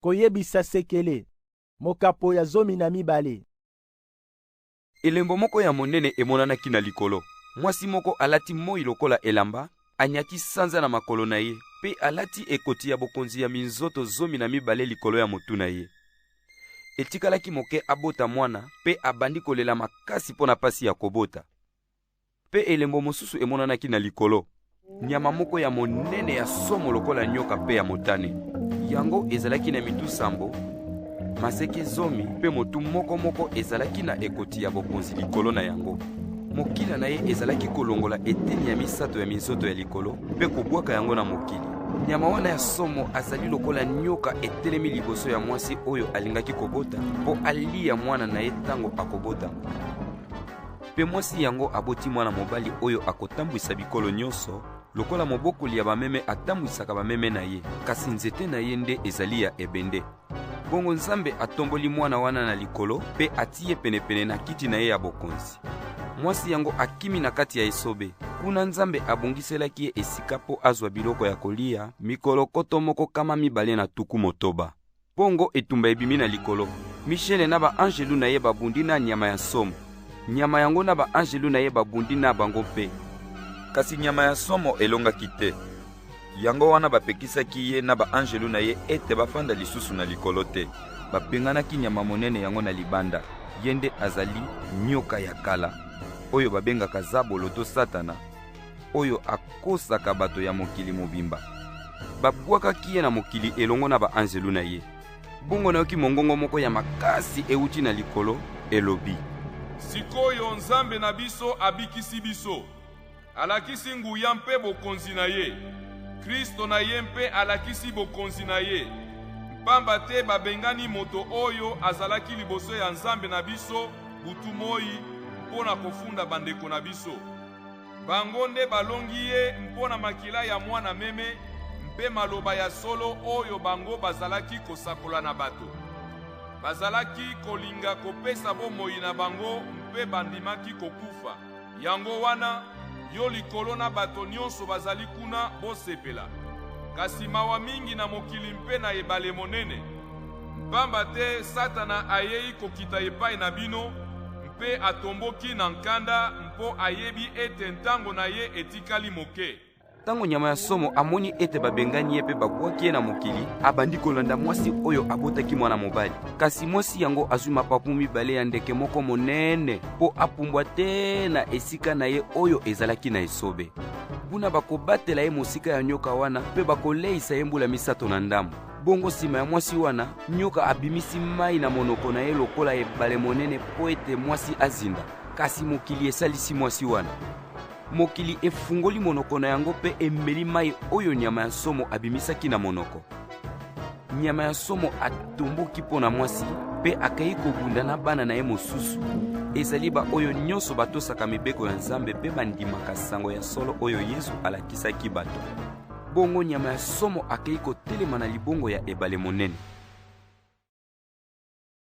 Koyebisa sekele, mokapo ya 12. Elembo moko ya monene emonanaki na likolo. Mwasi moko alati moi lokola elamba, anyati sanza na makolo na ye, mpe alati ekoti ya bokonzi ya minzoto 12 likolo ya motu na ye. Etikalaki moke abota mwana, mpe abandi kolela makasi mpo na pasi ya kobota. Mpe elembo mosusu emonanaki na likolo, nyama moko ya monene ya somo lokola nyoka mpe ya motane. Yango ezalaki na mitu sambo, maseke 10, mpe motu moko moko ezalaki na ekoti ya bokonzi likolo na yango. Mokila na ye ezalaki kolongola eteni ya misato ya minzoto ya likolo mpe kobwaka yango na mokili. Nyama wana ya somo azali lokola nyoka etelemi liboso ya mwasi oyo alingaki kobota mpo alia mwana na ye ntango akobotama. Mpe mwasi yango aboti mwana mobali oyo akotambwisa bikolo nyonso lokola mobokoli ya bameme atambwisaka bameme na ye, kasi nzete na ye nde ezali ya ebende. Bongo Nzambe atomboli mwana wana na likolo mpe atii ye penepene na kiti na ye ya bokonzi. Mwasi yango akimi na kati ya esobe. Kuna Nzambe abongiselaki ye esika mpo azwa biloko ya kolia mikolo 1260. Bongo etumba ebimi na likolo. Mishele na ba-anjelu na ye babundi na nyama ya somo. Nyama yango na ba-anjelu na ye babundi na bango mpe. Kasi nyama ya somo elongaki te. Yango wana bapekisaki ye na ba-anjelu na ye ete bafanda lisusu na likolo te. Babenganaki nyama monene yango na libanda. Ye nde azali nyoka ya kala, oyo babengaka Zabolo to Satana, oyo akosaka bato ya mokili mobimba. Babwakaki ye na mokili elongo na baanzelu na ye. Bongo nayoki mongongo moko ya makasi euti na likolo, elobi: Sikoyo Nzambe na biso abikisi biso, alakisi nguya mpe bokonzi na ye, Kristo na ye mpe alakisi bokonzi na ye, mpamba te babengani moto oyo azalaki liboso ya Nzambe na biso butu moi mpo na kofunda bandeko na biso. Bango nde balongi ye mpo na makila ya mwana meme mpe maloba ya solo oyo bango bazalaki kosakola na bato. Bazalaki kolinga kopesa bomoi na bango mpe bandimaki kokufa. Yango wana, yo likolo na bato nyonso bazali kuna, bosepela. Kasi mawa mingi na mokili mpe na ebale monene, mpamba te Satana ayei kokita epai na bino mpe atomboki na nkanda mpo ayebi ete ntango na ye etikali moke. Ntango nyama ya somo amoni ete babengani ye mpe babwaki ye na mokili, abandi kolanda mwasi oyo abotaki mwana mobali. Kasi mwasi yango azwi mapapu mibale ya ndeke moko monene mpo apumbwa te na esika na ye oyo ezalaki na esobe. Kuna bakobatela ye mosika ya nyoka wana mpe bakoleisa ye mbula misato na ndambo. Bongo nsima ya mwasi wana, nyoka abimisi mai na monoko na ye lokola ebale monene mpo ete mwasi azinda. Kasi mokili esalisi mwasi wana. Mokili efungoli monoko na yango mpe emeli mai oyo nyama ya nsomo abimisaki na monoko. Nyama ya nsomo atomboki mpo na mwasi mpe akei kobunda na bana na ye mosusu. Ezali baoyo nyonso batosaka mibeko ya Nzambe mpe bandimaka sango ya solo oyo Yesu alakisaki bato. Bongo nyama ya somo akei kotelema na libongo ya ebale monene.